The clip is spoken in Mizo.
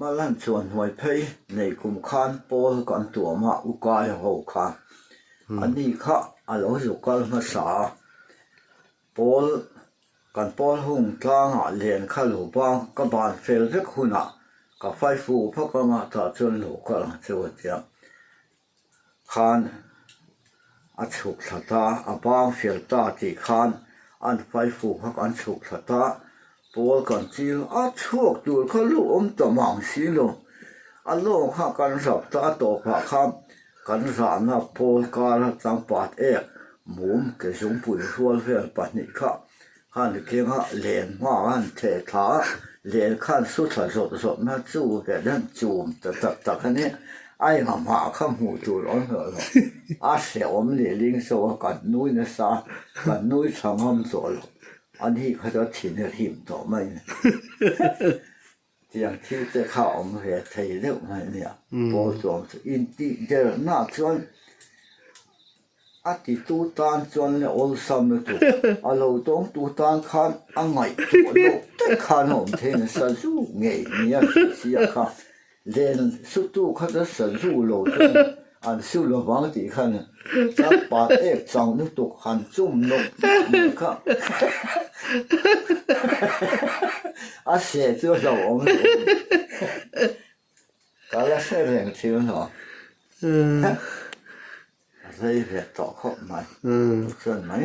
Malan chuan hnuai phei nei kum khan pawl kan tuam a, u kai ho kha a ni kha a lo zu kal hmasa a, pawl kan pawl hung tlangah len kha lo bang ka ban fel vek hunah ka faifu phak anga tah chuan lo kal ang che u a tia. Khan a chhuk thla ta, a bang fel ta tih khan an faifu kha kan chhuk thla ta, pawl kan chil a chhuak tur kha lu awm ta mang si lo, a lawng kha kan rap ta a tawpah khan kan zahna pawl kar atang pat ek mum ke zungpui rual vel pahnih kha Khan kenga len hma a han theh thla a, len khan su thla zawt zawt na chu ve dan chum ta tak tak a ni. A enga hma kha hmuh tur awm hlawh lo. A hrehawm leh ling so a, kan nui nasa a, kan nui tha ngam tawh lo. A ni kha chu a thin a hlim tawh mai a ni. Tiang thil te kha a awm ve thei deuh mai a nia. Pawl chuang chu intih derna chuan A titu tan chuan le awlsam lutuk, a lo tawngtu tan khan a ngaihtuah loh tak khan a awm thei nasa zu ngei nia hrilhsia kha len sutu kha chu sazu lo chuan an su lovang tih khan changpat ek chang lutuk han chum nawk nawk mai kha a seh chu a hlauhawm hle a ni. Ka la hre reng thil hnawh. A rei ve tawh khawp mai. Chuan mai.